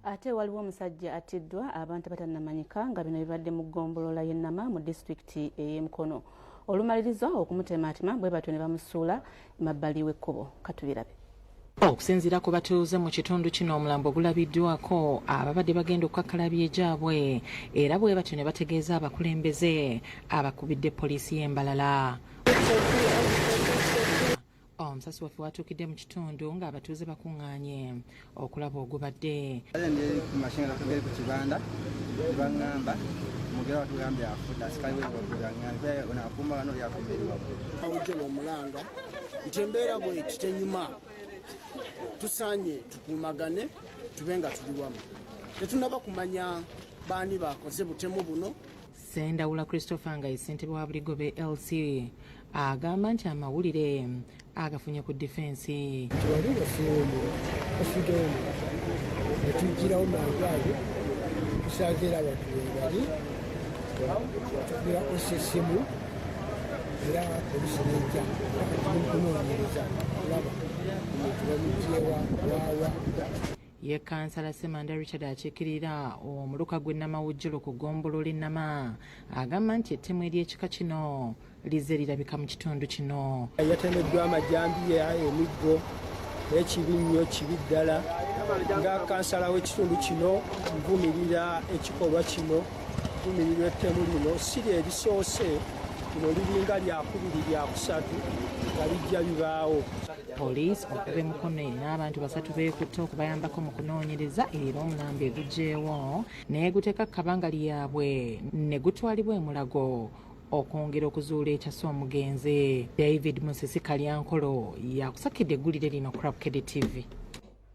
Ate waliwo omusajja attiddwa abantu abatannamanyika nga bino bibadde mu ggombolola y'e Nama mu disitulikiti ey'e Mukono. Olumaliriza okumutemaatema bwe batyo ne bamusuula emabbali w'ekkubo. Katubirabe. Okusinziira ku batuuze mu kitundu kino, omulambo gulabiddwako ababadde bagenda okukakkalabya egyabwe era bwe batyo ne bategeeza abakulembeze abakubidde poliisi y'e Mbalala. Omusasi waffe watuukidde mu kitundu ng'abatuuze bakuŋŋaanye okulaba ogubadde. Ku kibanda baŋŋamba mugera watugambye afudde, asikali weakuuma wano yakuuma eri waggulu. Awujjula omulanga nti embeera bweti tenyuma, tusaanye tukuumagane tube nga tuli wamu. Tetunaba kumanya baani bakoze butemu buno. Ssendawula Christopher nga ye ssentebe wa Buligobe LC agamba nti amawulire agafunye ku difensi. Nti wali bafudde omu, netugirawo mangu ago tusanze era abantu webali, tukubira osa essimu era polisi nejja mukunoonyereza olaba omuntu bamugyewa waawa. Ye kansala Ssemanda Richard akiikirira omuluka gw'e Namawujjolo ku ggombolola e Nama agamba nti ettemu ery'ekika kino lizze lirabika mu kitundu kino. Yatemeddwa amajambiya, emiggo, ekibi nnyo, kibi ddala. Nga kansala w'ekitundu kino nvumirira ekikolwa kino, nvumirira ettemu lino. Si lye lisoose, lino liringa lyakubiri lyakusatu nga bijja bibaawo. Poliisi okuva e Mukono erina abantu 3 beekutte okubayambako mu kunoonyereza era omulambo eguggyeewo n'eguteeka ku kabangali yaabwe ne gutwalibwa e Mulago okwongera okuzuula ekyasse omugenzi. David Musisi Kalyankolo yakusakidde eggulire lino ku Crab Kede TV.